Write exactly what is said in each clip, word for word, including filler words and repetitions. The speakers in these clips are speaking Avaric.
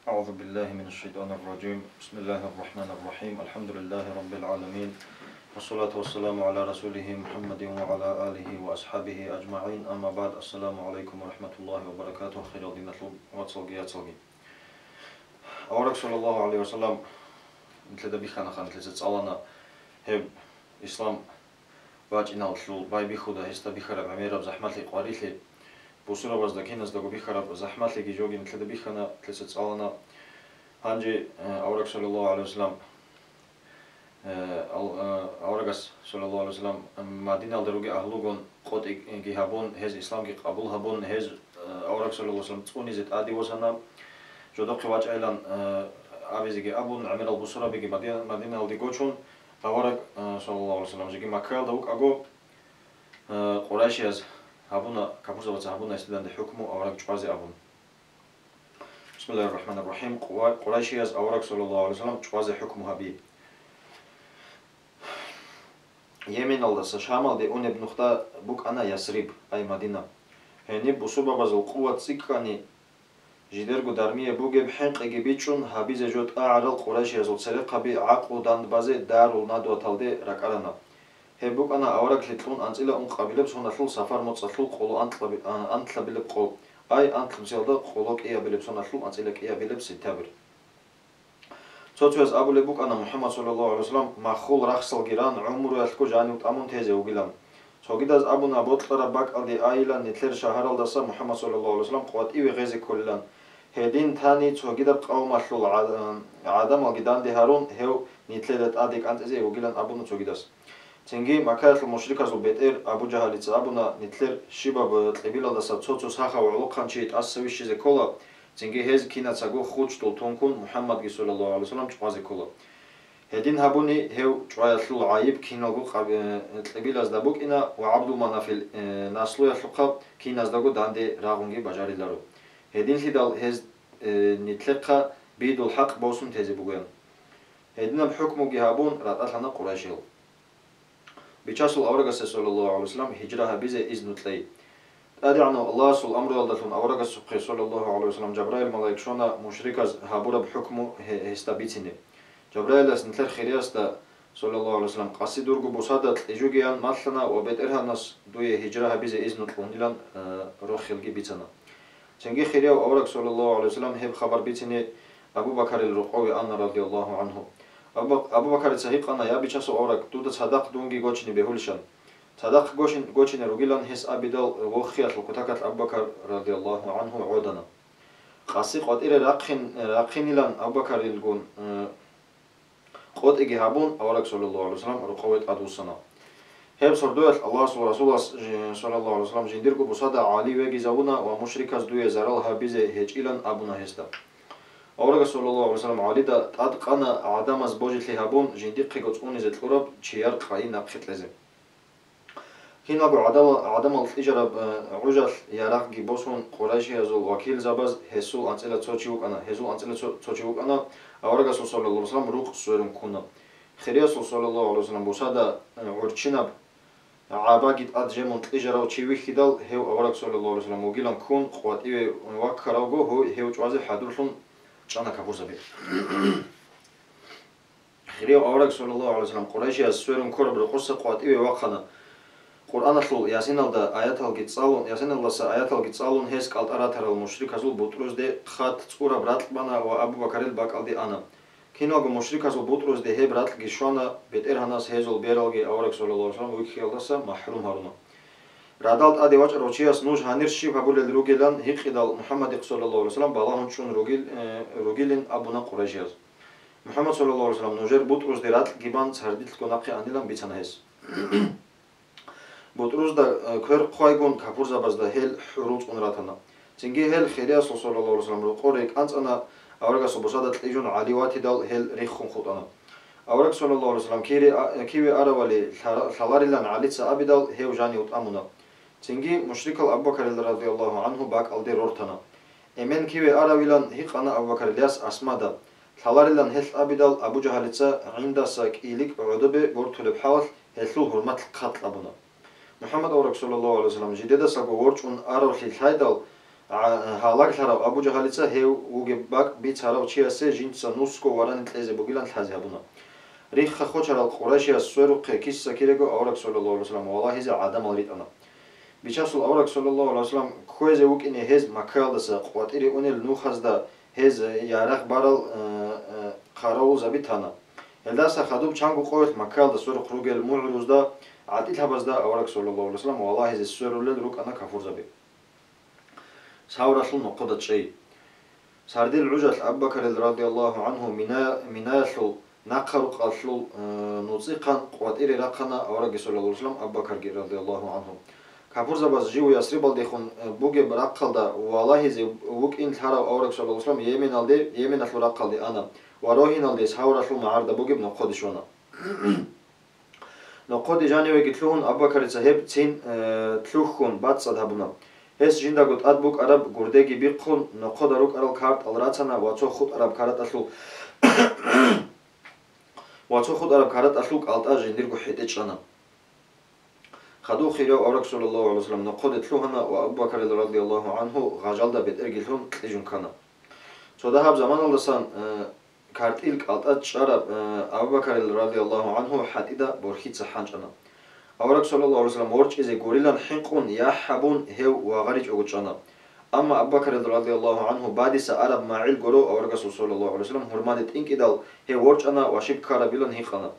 أعوذ بالله من الشيطان الرجيم. بسم الله الرحمن الرحيم. الحمد لله رب العالمين. والصلاة والسلام على رسوله محمد وعلى آله وأصحابه أجمعين. أما بعد. السلام عليكم ورحمة الله وبركاته. Хириял диналъул вацалги яцалги. Авараг саллаллагьу гӀалайгьи ва саллам нилъеда бихьана, нилъеца цӀалана гьеб ислам бачӀиналъул байбихьуда гьесда бихьараб гӀемераб захӀмалъи къварилъи, бусурабазда киназдаго бихьараб захӀмалъиги жоги нилъеда бихьана, нилъеца цӀалана. Гьанже, э, авараг саллаллагьу гӀалайгьи ва саллам, э, ал-, э, аварагас саллаллагьу гӀалайгьи ва саллам Мадиналда ругел агьлугун къотӀиги гьабун, гьез исламги къабул гьабун, гьез, э, авараг саллаллагьу гӀалайгьи ва саллам цӀунизе тӀаде восана. Жодохъе вачӀайилан, э, абизеги абун, гӀемерал бусурабиги Мади-, Мадиналде гочун, авараг, э, саллаллагьу гӀалайгьи ва саллам, жеги Маккаялда вукӀаго, э, къурайшияз гьабуна, капурзабаца гьабуна гьесда данде хӀукму авараг чӀвазе абун. Бисмиллагьир рахӀманир рахӀим. Къура-, къурайшияз авараг саллаллагьу гӀалайгьи ва саллам чӀвазе хӀукму гьаби. Йеменалдаса Шамалде унеб нухда букӀана Ясриб, ай Мадина. Гьениб бусурбабазул къуват цӀикӀкӀани, жидерго дармияб бугеб хӀинкъиги бичӀчӀун, гьабизе жо тӀагӀарал къурайшиязул церехъаби гӀакълу дандбазе Дарул Надваталде ракӀарана. Гьеб букӀана авараглъи кьун анцӀила ункъабилеб соналъул сафар моцӀалъул къоло анкьаби-, а, анлъабилеб къо, ай анлъабцеялда къоло кӀиабилеб соналъул анцӀила кӀиабилеб сентябрь. Цо-цояз абулеб букӀана МухӀаммад саллаллагьу гӀалайгьи ва саллам маххул рахсалги ран гӀумруялъго жанив тӀамун тезе вугилан. Цогидаз абуна бокьараб бакӀалде айилан нилъер шагьаралдаса МухӀаммад саллаллагьу гӀалайгьи ва саллам къватӀиве гъезе кколилан. Гьедин тани цогидаб къавмалъул гӀа-, гӀадамалги данде гьарун, гьев нилъеда тӀаде кӀанцӀизе вугилан абуна цогидас. Цинги Маккаялъул мушриказул бетӀер Абу Жагьалица абуна, нилъер щибаб кьибилалдаса цо-цо сахав гӀолохъанчи тӀаса вищизе ккола, цинги гьез кинацаго хучдул тункун МухӀаммадги саллаллагьу гӀалайгьи ва саллам чӀвазе ккола. Гьедин гьабуни, гьев чӀваялъул гӀайиб киналго къаб-, э, кьибилазда букӀина ва ГӀабдулманафил, э, наслуялъухъа киназдаго данде рагъунги бажариларо. Гьединлъидал гьез, э, нилъехъа бидул хӀакъ босун тезе бугоян. Гьединаб хӀукмуги гьабун, ратӀалъана къурайшиял. Бичасул аварагасде саллаллагьу гӀалайгьи ва саллам гьижра гьабизе изну кьей. ТӀадегӀанав Аллагьасул амруялдалъун аварагасухъе саллаллагьу гӀалайгьи ва саллам Жабраил малаик щвана мушриказ гьабураб хӀукму гье-, гьесда бицине. Жабраилас нилъер хириясда саллаллагьу гӀалайгьи ва саллам къаси дурго бусада кьижугеян малъана ва БетӀергьанас дуе гьижра гьабизе изну кьунилан, э, рохелги бицана. Цинги хирияв авараг саллаллагьу гӀалайгьи ва саллам гьеб хабар бицине Абу Бакарил рокъове ана радияллагьу гӀангьу. Абу Бак-, Абу Бакарица гьикъана: «Я бичасул авараг, дуда цадахъ дунги гочине бегьулищан?» Цадахъ гочин-, гочине ругилан гьес абидал, вохиялъул кутакалъ Абу Бакар радияллагьу гӀангьу гӀодана. Къаси къватӀире рахъин-, рахъинилан Абу Бакарилгун, э, къотӀиги гьабун, авараг саллаллагьу гӀалайгьи ва саллам рокъове тӀадвуссана. Гьеб сордоялъ Аллагьасул Расулас, жи-, саллаллагьу гӀалайгьи ва саллам, жиндирго бусада ГӀали вегизавуна ва мушриказ дуе зарал гьабизе гьечӀилан абуна гьесда. Аварагас саллаллагьу гӀалайгьи ва саллам ГӀалида тӀадкъана гӀадамаз божилъи гьабун, жиндихъего цӀунизе кьураб чияр къайи нахъе кьезе. Киналго гӀадала-, гӀадамал кьижараб, э, гӀужалъ ярагъги босун, къурайшиязул вакилзабаз гьесул анцӀила цо чи вукӀана, гьезул анцӀила цо, цо чи вукӀана, аварагасул саллаллагьу гӀалайгьи ва саллам рукъ сверун ккуна. Хириясул саллаллагьу гӀалайгьи ва саллам бусада, э, гӀурччинаб гӀабаги тӀад жемун кьижарав чи вихьидал, гьев авараг саллаллагьу гӀалайгьи ва саллам вугилан ккун, къватӀиве ваккаравго, гьев, гьев чӀвазе хӀадурлъун чӀана капурзаби. Хирияв авараг саллаллагьу гӀалайгьи ва саллам къурайшияз сверун ккураб рокъоса къватӀиве вахъана. Къуръаналъул Ясиналда аяталги цӀалун, Ясиналдаса аяталги цӀалун, гьес кӀалтӀа ратарал мушриказул бутӀрузде хат цӀураб ракь бана ва Абу Бакарил бакӀалде ана. Киналго мушриказул бутӀрузде гьеб ракьги щвана, БетӀергьанас гьезул бералги авараг саллаллагьу гӀалайгьи ва саллам вихьиялдаса махӀрум гьаруна. Радал тӀаде вачӀарав чияс нуж гьанир щиб гьабулел ругилан гьикъидал, МухӀаммадихъ саллаллагьу гӀалайгьи ва саллам балагьун чӀун ругил-, э, ругилин абуна къурайшияз. МухӀаммад саллаллагьу гӀалайгьи ва саллам нужер бутӀрузде ракьги бан цардилъго нахъе анилан бицана гьес. БутӀрузда, э, квер хъвайгун капурзабазда гьел хӀурул цӀун ратана. Цинги гьел хириясул саллаллагьу гӀалайгьи ва саллам рокъор рекӀанцӀана, аварагасул бусада кьижун ГӀали ватидал гьел риххун хутӀана. Авараг саллаллагьу гӀалайгьи ва саллам кире-, а, киве аравали лъара-, лъаларилан ГӀалица абидал гьев жанив тӀамуна. Цинги мушрикал Абу Бакарил радияллагьу гӀангьу бакӀалде рортана. Эмен киве аравилан гьикъана Абу Бакарил яс Асмада. Лъаларилан гьелъ абидал Абу Жагьалица гӀиндаса кӀиликӀ гӀодобе гортулеб хӀалалъ гьелъул гьурмат хъат кьабуна. МухӀаммад авараг саллаллагьу гӀалайгьи ва саллам жидедасаго ворчӀун аравлъи лъайдал, гьа-, гьалаглъарав Абу Жагьалица гьев вугеб бакӀ бицарав чиясе жинца нусго варани кьезе бугилан лъазе гьабуна. Рихха-хочарал къурайшияс сверухъе киса-кирего авараг саллаллагьу гӀалайгьи вассалам валагьизе гӀадамал ритӀана. Бичасул авараг саллаллагьу гӀалайгьи вассалам кквезе вукӀине гьез Маккаялдаса къватӀире унел нухазда гьез ярагъ барал, э, э, хъаравулзаби тана. Гьелдаса хадуб чанго къоялъ Маккаялда сверухъ ругел мугӀрузда, гӀатӀилъабазда авараг саллаллагьу гӀалайгьи вассалам валагьизе сверулел рукӀана кафурзаби. Савралъул нохъода чӀей. Сардил гӀужалъ Абу Бакарил радияллагьу гӀанхӀу Мина-, Минаялъул нахъа-рукъалъул, э, нуцӀихъан къватӀире рахъана аварагги саллаллагьу гӀалайгьи вассалам, Абу Бакарги радияллагьу гӀанхӀу. Капурзабаз жив Ясрибалдехун, э, бугеб рахъалда валагьизе вукӀин лъарав авараг саллаллагьу гӀалайгьи вассалам Йеменалде, Йеменалъул рахъалде ана ва рогьиналде Савралъул магӀарда бугеб нохъоде щвана. Нохъоде жанивеги лъугьун, Абу-Бакарица гьеб цин, э, лъухьун, бацӀцӀад гьабуна. Гьес жиндаго тӀад букӀараб гурдеги бихъун, нохъода рукӀарал картӀал рацана ва цо хутӀараб каратӀалъул, ва цо хутӀараб каратӀалъул кӀалтӀа жиндирго хӀетӀе чӀана. Хадуб хирияв авараг, саллаллагьу гӀалайгьи вассалам, нохъоде лъугьана ва Абу-Бакарил, радияллагьу гӀанхӀу, гъажалда бетӀерги лъун кьижун ккана. Цо дагьаб заманалдасан, э, картӀил кӀалтӀа чӀараб, э, Абу-Бакарил, радияллагьу гӀанхӀу, хӀатӀида борхьица хӀанчӀана. Авараг, саллаллагьу гӀалайгьи вассалам, ворчӀизе гурилан хӀинкъун, яхӀ гьабун, гьев вагъаричӀого чӀана. Амма Абу-Бакарил, радияллагьу гӀанхӀу, бадиса араб магӀил гуро аварагасул, саллаллагьу гӀалайгьи вассалам, гьурмаде тӀинкӀидал, гьев ворчӀана ва щиб ккарабилан гьикъана.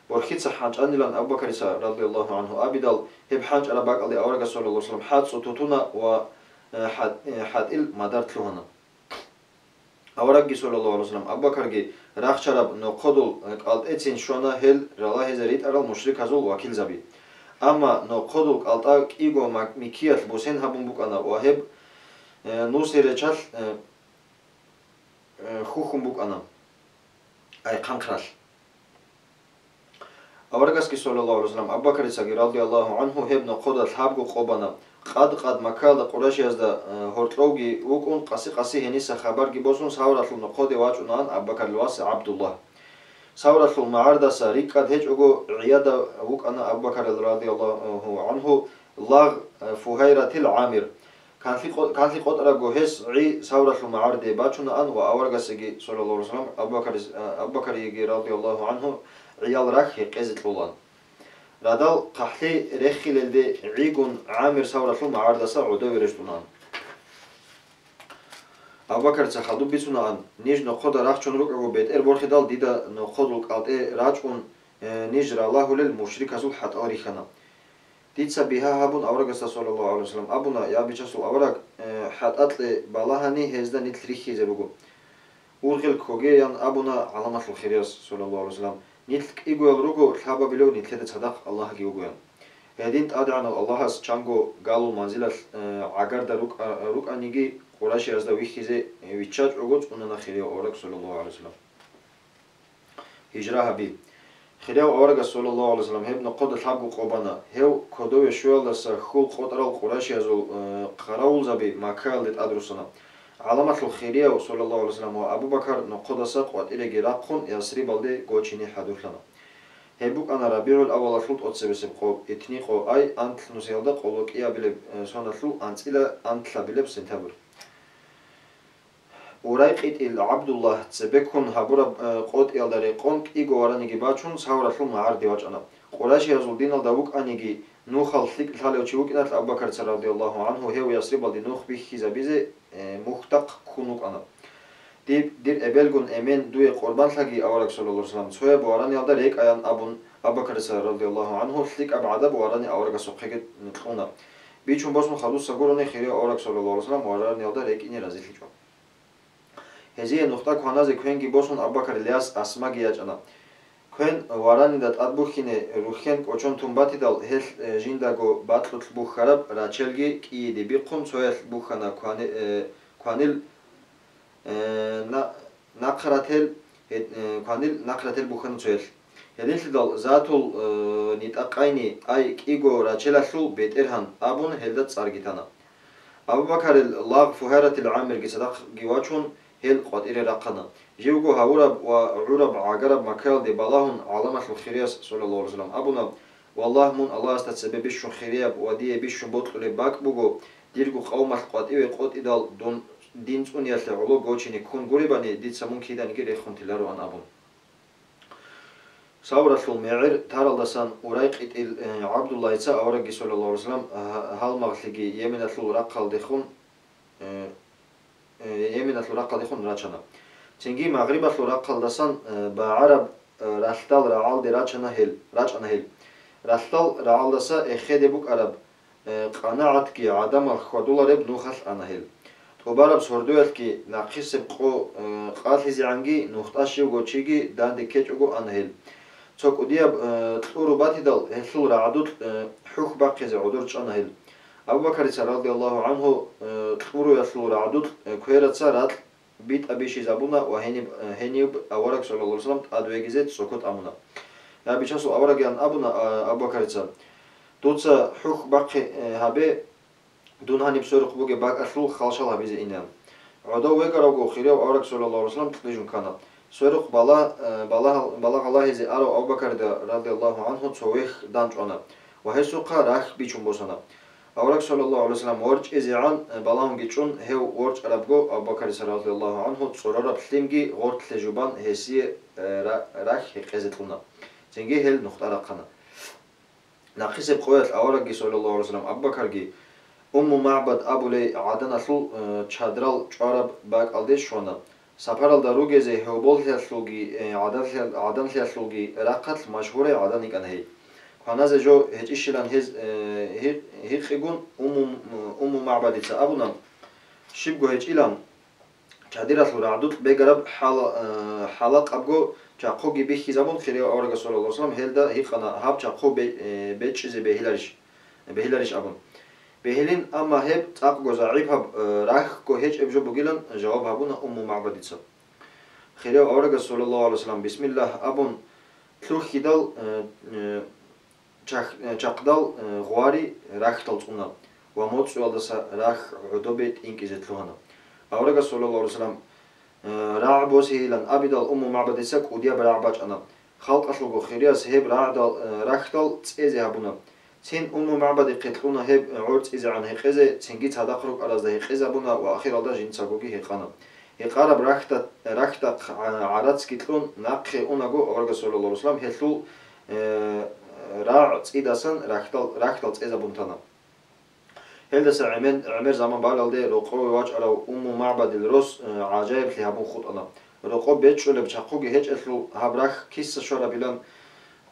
Борхьица хӀанчӀанилан Абу-Бакарица, радияллагьу гӀанхӀу, абидал, гьеб хӀанчӀараб бакӀалде аварагас, саллаллагьу гӀалайгьи вассалам, хӀацӀцӀу тутуна ва, э, хӀат-, э, хӀатӀил мадар лъугьана. Аварагги, саллаллагьу гӀалайгьи вассалам, Абу-Бакарги рахчараб нохъодул, э, кӀалтӀецин щвана гьел ралагьизе ритӀарал мушриказул вакилзаби. Амма нохъодул кӀалтӀа кӀиго мак-, миккиялъ бусен гьабун букӀана ва гьеб, э, нусил реччалъ, э, э, хьухьун букӀана, ай, хъанхъралъ. Аварагасги, саллаллагьу гӀалайгьи вассалам, Абу-Бакарицаги, радияллагьу гӀанхӀу, гьеб нохъода лъабго къо бана. Къад-къад Маккаялда къурайшиязда, э, гьоркьовги вукӀун, къаси-къаси гьениса хабарги босун, Савралъул нохъоде вачӀунаан Абу-Бакарил вас ГӀабдуллагь. Савралъул магӀардаса рикӀкӀад гьечӀого гӀияда вукӀана Абу-Бакарил, радияллагьу гӀанхӀу, лагъ, э, Фугьайратил ГӀамир. Канлъи къо-, канлъи къотӀарабго гьес гӀи Савралъул магӀарде бачунаан ва аварагасеги, саллаллагьу гӀалайгьи вассалам, Абу-Бакарис-, а, Абу-Бакариеги, радияллагьу гӀанхӀу, гӀиял рахь гьекъезе кьолаан. Радал хъахӀлъи реххилелде гӀигун ГӀамир Савралъул магӀардаса гӀодове рещтӀунаан. Абу-Бакарица хадуб бицунаан, ниж нохъода рахчун рукӀаго бетӀер борхидал, дида нохъодул кӀалтӀе рачӀун, э, ниж ралагьулел мушриказул хӀатӀал рихьана. Дица бигьа гьабун аварагасда, саллаллагьу гӀалайгьи вассалам, абуна: «Я бичасул авараг, э, хӀатӀакье балагьани, гьезда нилъ рихьизе буго». «Ургъел ккогеян», — абуна гӀаламалъул хирияс, саллаллагьу гӀалайгьи вассалам, — «нилъ кӀигоял руго, лъабабилев нилъеда цадахъ Аллагьги вугоян». Гьедин ТӀадегӀанав Аллагьас чанго галул манзилалъ, э, гӀагарда рукӀа-, рукӀаниги, къурайшиязда вихьизе, э, виччачӀого цӀунана хирияв авараг, саллаллагьу гӀалайгьи вассалам. Гьижра гьаби. Хирияв аварагас, саллаллагьу гӀалайгьи вассалам, гьеб нохъода лъабго къо бана. Гьев кодове щвеялдаса хьул къотӀарал къурайшиязул, э, хъаравулзаби Маккаялде тӀадруссана. ГӀаламалъул хирияв, саллаллагьу гӀалайгьи вассалам, ва Абу-Бакар нохъодаса къватӀиреги рахъун, Ясрибалде гочине хӀадурлъана. Гьеб букӀана РабигӀул-аввалалъул тӀоцебесеб къо, итни къо, ай, анлънусиялда къоло кӀиабилеб, э, соналъул анцӀила анлъабилеб сентябрь. Урайкъитил ГӀабдуллагь цебеккун гьабураб, э, къотӀиялда рекъон кӀиго вараниги бачун, Савралъул магӀарде вачӀана. Къурайшиязул диналда вукӀаниги, нухал лъикӀ лъалев чи вукӀиналъ Абу-Бакарица, радияллагьу гӀанхӀу, гьев Ясрибалде нух бихьизабизе, э, мухьдахъ ккун вукӀана. «Диб-, дир эбелгун эмен дуе къурбанлъаги, авараг, саллаллагьу гӀалайгьи вассалам, цояб вараниялда рекӀаян», — абун, Абу-Бакарица, радияллагьу гӀанхӀу, лъикӀаб гӀадаб варани аварагасухъеги кьуна. Бичун босун хадуса гурони, хирияв авараг, саллаллагьу гӀалайгьи вассалам, вараниялда рекӀине разилъичӀо. Гьезие нухда кваназе квенги босун, Абу-Бакарил яс Асмаги ячӀана. Квен варанида тӀадбухьине рухьен кӀочон тун батидал, гьелъ, э, жиндаго бакьулъ бухьараб рачелги кӀийиде бихъун, цоялъ бухьана квани-, э, кванил, э, на-, нахърател, гьед-, э, кванил нахърател бухьана цоялъ. Гьединлъидал Затул, э, Нитакъайни, ай, кӀиго рачелалъул бетӀергьан абун, гьелда цӀарги тана. Абу-Бакарил лагъ Фугьайратил ГӀамирги цадахъги вачун, гьел къватӀире рахъана. Живго гьавураб ва гӀураб гӀагараб Маккаялде балагьун, гӀаламалъул хирияс, саллаллагьу гӀалайгьи вассалам, абуна: «Валлагь, мун Аллагьасда цебе бищун хирияб ва дие бищун бокьулеб бакӀ буго, дирго къавмалъ къватӀиве къотӀидал дун дин цӀуниялъе гӀоло гочине ккун гуребани, дица мун киданиги рехун телароан абун. Савралъул мегӀер таралдасан Урайкъитил, э, ГӀабдуллагьица аварагги, саллаллагьу гӀалайгьи вассалам, гьа-, гьалмагълъиги Йеменалъул рахъалдехун, э, э, Йеменалъул рахъалдехун рачана. Цинги магърибалъул рахъалдасан, э, багӀараб, э, ралъдал рагӀалде рачана гьел, рачӀана гьел. Ралъдал рагӀалдаса эхеде букӀараб, э, къанагӀатги гӀадамал хьвадулареб нухалъ ана гьел. ТӀубараб сордоялъги нахъисеб къо, э, къалъизегӀанги нухда щивго чиги данде ккечӀого ана гьел. Цо кӀудияб, э, кьуру батидал гьелъул рагӀадулъ, э, хӀухь бахъизе гӀодор чӀана гьел. Абу Бакарица, радияллагьу гӀангьу, э, кьуруялъул рагӀадулъ, э, квераца ракь битӀа бищизабуна ва гьениб-, гьениб авараг, саллаллагьу гӀалайгьи вассалам, тӀадвегизе цӀокӀкӀо тӀамуна. Я Бичасул аварагиян абуна, а, Абу Бакарица: «Дуца хӀухь бахъе, э, гьабе, дун гьаниб сверухъ бугеб бакӀалъул халшал гьабизе инеян». ГӀодов векӀаравго, хирияв авараг, саллаллагьу гӀалайгьи вассалам, кьижун ккана. Сверухъ бала-, э, балагь-, балагьалагьизе арав Абу Бакарида, радияллагьу гӀангьу, цо вехь данчӀвана ва гьесухъа рахь бичун босана. Авараг, саллаллагьу гӀалайгьи вассалам, ворчӀизегӀан балагьунги чӀун, гьев ворчӀарабго, Абу Бакарица, радияллагьу гӀангьу, цӀорораб лъимги гъортлъе жубан гьесие, э, ра-, рахь гьекъезе кьуна. Цинги гьел нухда рахъана. Нахъисеб къоялъ аварагги, саллаллагьу гӀалайгьи вассалам, Абу Бакарги Умму МагӀбад абулей гӀаданалъул, э, чадрал чӀвараб бакӀалде щвана. Сапаралда ругезе гьоболлъиялъулги, э, гӀаданлъи-, гӀаданлъиялъулги рахъалъ машгьурай гӀадан йикӀана гьей. Кваназе жо гьечӀищилан гьез, э, гьи-, гьикъигун Умму, Умму МагӀбадица абуна: «Щибго гьечӀилан, чадиралъул рагӀдукь бегараб хӀала-, э, хӀалакъабго чахъуги бихьизабун, хирияв аварагас, саллаллагьу гӀалайгьи вассалам, гьелда гьикъана гьаб чахъу бе-, э, бечӀчӀизе бегьиларищ, бегьиларищ абун. Бегьилин, амма гьеб цӀакъго загӀипаб, э, рахьго гьечӀеб жо бугилан», — жаваб гьабуна Умму МагӀбадица. Хирияв аварагас, саллаллагьу гӀалайгьи вассалам, бисмиллагь абун, лъухьидал, э, э, чах-, э, чахъдал, э, гъвари рахьдал цӀуна ва моцӀуялдаса рахь гӀодобе тӀинкӀизе лъугьана. Аварагас, саллаллагьу гӀалайгьи вассалам, э, рагӀ босейилан абидал Умму МагӀбадица кӀудияб рагӀ бачӀана. Халкъалъулго хирияс гьеб рагӀдал, э, рахьдал цӀезе гьабуна. Цин Умму МагӀбадихъе кьуна гьеб гӀорцӀизегӀан гьекъезе, цинги цадахъ рукӀаразда гьекъезабуна ва ахиралда жинцагоги гьекъана. Гьекъараб рахьда-, рахьдахъ гӀа-, гӀарацги кьун нахъе унаго, аварагас, саллаллагьу гӀалайгьи вассалам, гьелъул, э, рагӀ цӀидасан рахьдал, рахьдал цӀезабун тана. Гьелдаса гӀемер, гӀемер заман балалде рокъове вачӀарав Умму МагӀбадил рос, э, гӀажаиблъи гьабун хутӀана. Рокъоб бечӀчӀулеб чахъуги гьечӀелъул гьаб рахь киса щварабилан,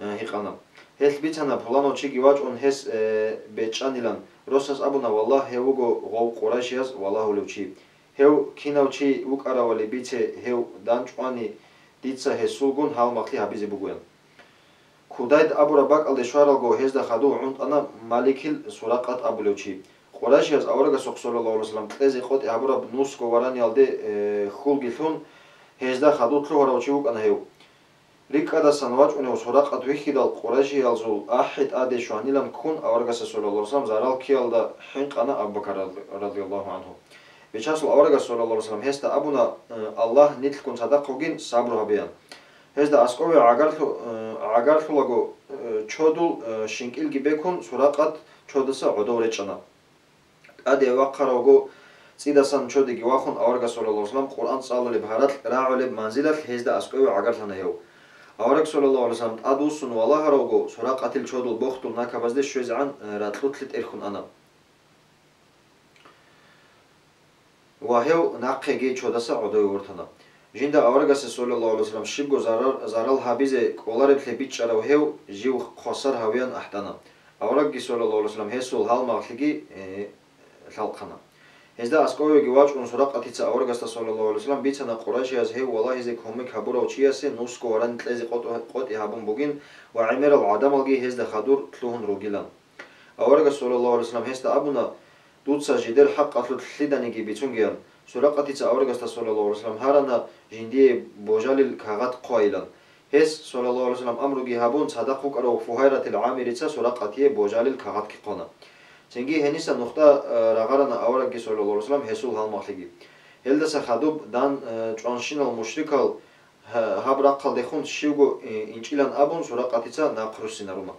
э, гьикъана. Гьелъ бицана пуланав чиги вачӀун гьес, э, бечӀчӀанилан. Росас абуна: «Валлагь, гьев вуго гъов къурайшияз валагьулев чи. Гьев кинав чи вукӀаравали бице, гьев данчӀвани, дица гьесулгун гьалмагълъи гьабизе бугоян». Кудайд абураб бакӀалде щваралго, гьезда хадув гӀунтӀана Маликил Суракъат абулев чи. Къурайшияз аварагасухъ, саллаллагьу гӀалайгьи вассалам, кьезе къотӀи гьабураб нусго вараниялде, э, хьулги лъун, гьезда хадув лъугьарав чи вукӀана гьев. РикӀкӀадасан вачӀунев Суракъат вихьидал, къурайшиязул ахӀи тӀаде щванилан ккун, аварагасда, саллаллагьу гӀалайгьи вассалам, зарал ккеялда хӀинкъана Абу Бакар, радияллагьу гӀангьу. Бичасул аварагас, саллаллагьу гӀалайгьи вассалам, гьесда абуна: «Э, Аллагь нилъгун цадахъ вугин, сабру гьабеян». Гьезда аскӀове гӀагарлъу-, э, гӀагарлъулаго, э, чодул, э, щинкӀилги бекун, Суракъат чодаса гӀодов речӀчӀана. ТӀаде вахъаравго, цӀидасан чодиги вахун, аварагас, саллаллагьу гӀалайгьи вассалам, Къуръан цӀалулеб гьаракь рагӀулеб манзилалъ гьезда аскӀове гӀагарлъана гьев. Авараг, саллаллагьу гӀалайгьи вассалам, тӀадвуссун валагьаравго, Суракъатил чодул бохдул накабазде щвезегӀан, э, ракьулъе тӀерхьун ана. Ва гьев нахъеги чодаса гӀодове вортана. Жинда аварагасда, саллаллагьу гӀалайгьи вассалам, щибго зарар-, зарал гьабизе кӀолареблъи бичӀчӀарав гьев жив хвасар гьавеян ахӀдана. Аварагги, саллаллагьу гӀалайгьи вассалам, гьесул гьалмагълъиги, э, лъалхъана. Гьезда аскӀовеги вачӀун, Суракъатица аварагасда, саллаллагьу гӀалайгьи вассалам, бицана къурайшияз гьев валагьизе кумек гьабурав чиясе нусго варани кьезе къотӀ-, къотӀи гьабун бугин ва гӀемерал гӀадамалги гьезда хадур лъугьун ругилан. Аварагас, саллаллагьу гӀалайгьи вассалам, гьесда абуна: «Дуца жидер хӀакъалъулъ лъиданиги бицунгеян». Суракъатица аварагасда, саллаллагьу гӀалайгьи вассалам, гьарана жиндие божалил кагъат хъвайилан. Гьес, саллаллагьу гӀалайгьи вассалам, амруги гьабун, цадахъ вукӀарав Фугьайратил ГӀамирица Суракъатие божалил кагъатги хъвана. Цинги гьениса нухда, э, рагъарана аварагги, саллаллагьу гӀалайгьи вассалам, гьесул гьалмагълъиги. Гьелдаса хадуб дан, э, чӀванщинал мушрикал, гьа-, гьаб рахъалдехун щивго, э, инчӀилан абун, Суракъатица нахъ руссинарума.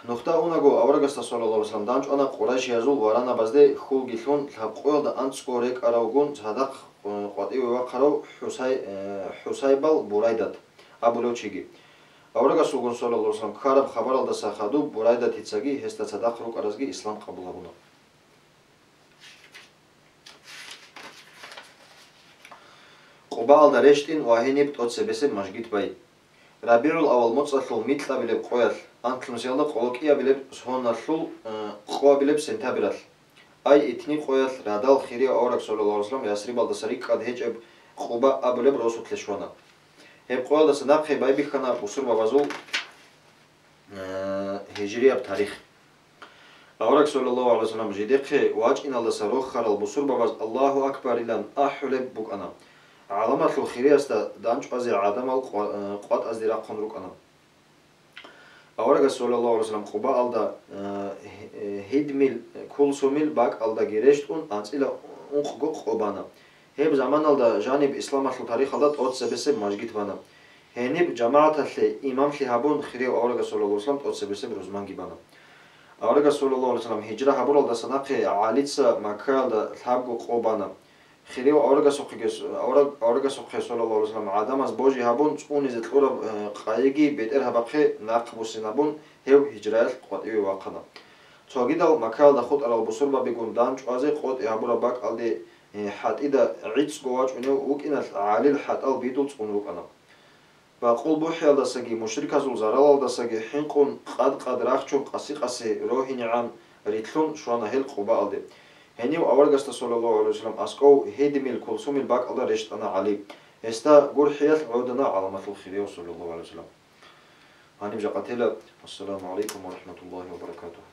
Нухда унаго, аварагасда, саллаллагьу гӀалайгьи вассалам, дандчӀвана къурайшиязул варанабазде хьулги лъун лъабкъоялда анцӀго рекӀаравгун цадахъ, э, къватӀиве вахъарав ХӀусай-, э, ХӀусайбал Бурайдат абулев чиги. Аварагасулгун, саллаллагьу гӀалайгьи вассалам, ккараб хабаралдаса хадуб Бурайдатицаги гьесда цадахъ рукӀаразги ислам къабул гьабуна. Къубаалда рещтӀин ва гьениб тӀоцебесеб мажгит бай. РабигӀул-аввал моцӀалъул микьабилеб къоялъ, анлънусиялда къоло кӀиабилеб соналъул, э, къоабилеб сентябралъ, ай итни къоялъ радал хирияв авараг, саллаллагьу гӀалайгьи вассалам, Ясрибалдаса рикӀкӀад гьечӀеб Къуба абулеб росулъе щвана. Гьеб къоялдаса нахъе байбихьана бусурбабазул, э, гьижрияб тарих. Авараг, саллаллагьу гӀалайгьи вассалам, жидехъе вачӀиналдаса рохарал бусурбабаз «Аллагьу акбар» илан ахӀулеб букӀана. ГӀаламалъул хириясда дандчӀвазе гӀадамал къва-, э, къватӀазде рахъун рукӀана. Аварагас, саллаллагьу гӀалайгьи вассалам, Къубаалда, э, гьи-, э, гьидмил, кулсумил бакӀалдаги рещтӀун анцӀила ункъго къо бана. Гьеб заманалда жаниб исламалъул тарихалда тӀоцебесеб мажгит бана. Гьениб жамагӀаталъе имамлъи гьабун, хирияв аварагас, саллаллагьу гӀалайгьи вассалам, тӀоцебесеб рузманги бана. Аварагас, саллаллагьу гӀалайгьи вассалам, гьижра гьабуралдаса нахъе ГӀалица Маккаялда лъабго къо бана. Хирияв аварагасухъеги, авараг-, аварагасухъе, саллаллагьу гӀалайгьи вассалам, гӀадамаз божи гьабун, цӀунизе кьураб, э, къайиги бетӀергьабахъе нахъбуссинабун, гьев гьижраялъ къватӀиве вахъана. Цогидал Маккаялда хутӀарал бусурбабигун дандчӀвазе къотӀи гьабураб бакӀалде, э, хӀатӀида гӀицӀго вачӀунев вукӀиналъ ГӀалил хӀатӀал бидул цӀун рукӀана. Бакъул бухӀиялдасаги мушриказул заралалдасаги хӀинкъун, къад-къад рахчун, къаси-къаси рогьинегӀан рилълъун щвана гьел Къубаалде. Гьенив аварагасда, саллаллагьу гӀалайгьи вассалам, аскӀов гьидимил кулсумил бакӀалда рещтӀана ГӀали. Гьесда гурхӀиялъ гӀодана гӀаламалъул хирияв, саллаллагьу гӀалайгьи вассалам. Гьаниб жакъа тела. Ассаламу гӀалайкум ва рахӀматуллагьи ва баракатугьу.